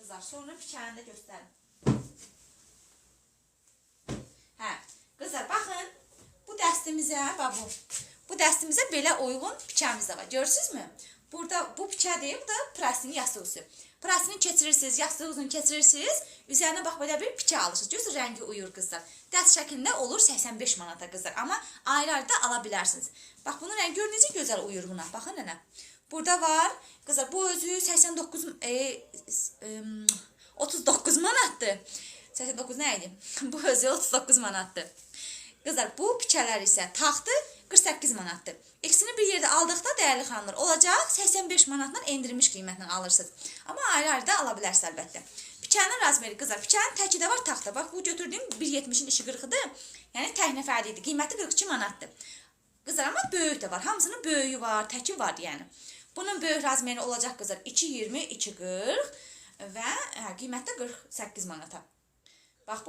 Qızlar, sonra pikəni də göstərim. Hə, qızlar baxın, bu dəstimizə, bax bu. Bu dəstimizə belə uyğun pikəmiz də var. Görürsünüzmü? Burada bu pikədir, bu da prasinin yastıq üstü. Prasini keçirirsiniz, yastıq uzun keçirirsiniz. Üzərinə bax belə bir pikə alırsınız. Görürsünüz rəngi uyur qızlar. Dəst şəklində olur 85 manata qızlar. Amma ayrı-ayrı da ala bilərsiniz. Bax bunun rəngi gör necə gözəl uyur buna. Baxın nənə. Burada var. Qızlar bu özü 89 39 manatdır. 89 nə idi? Bu özü 39 manatdır. Qızlar bu pikələr isə taxtı 48 manatdır. İkisini bir yerdə aldıqda dəyərli xanımlar olacaq 85 manatdan endirilmiş qiymətlə alırsınız. Amma ayrı-ayrı da ala bilərsiniz əlbəttə. Pikənin razmeri qızlar, pikənin təki də var, taxta. Bax bu götürdüyüm 1.70-in işi 40-ıdır. Yəni tək nəfərli idi. Qiyməti 42 manatdır. Qızlar amma böyük də var. Hamısının böyüyü var, təki var yəni. Bunun böyük razmeri olacaq qızlar 2.20, 2.40 və hə, qiyməti də 48 manata. Bax bu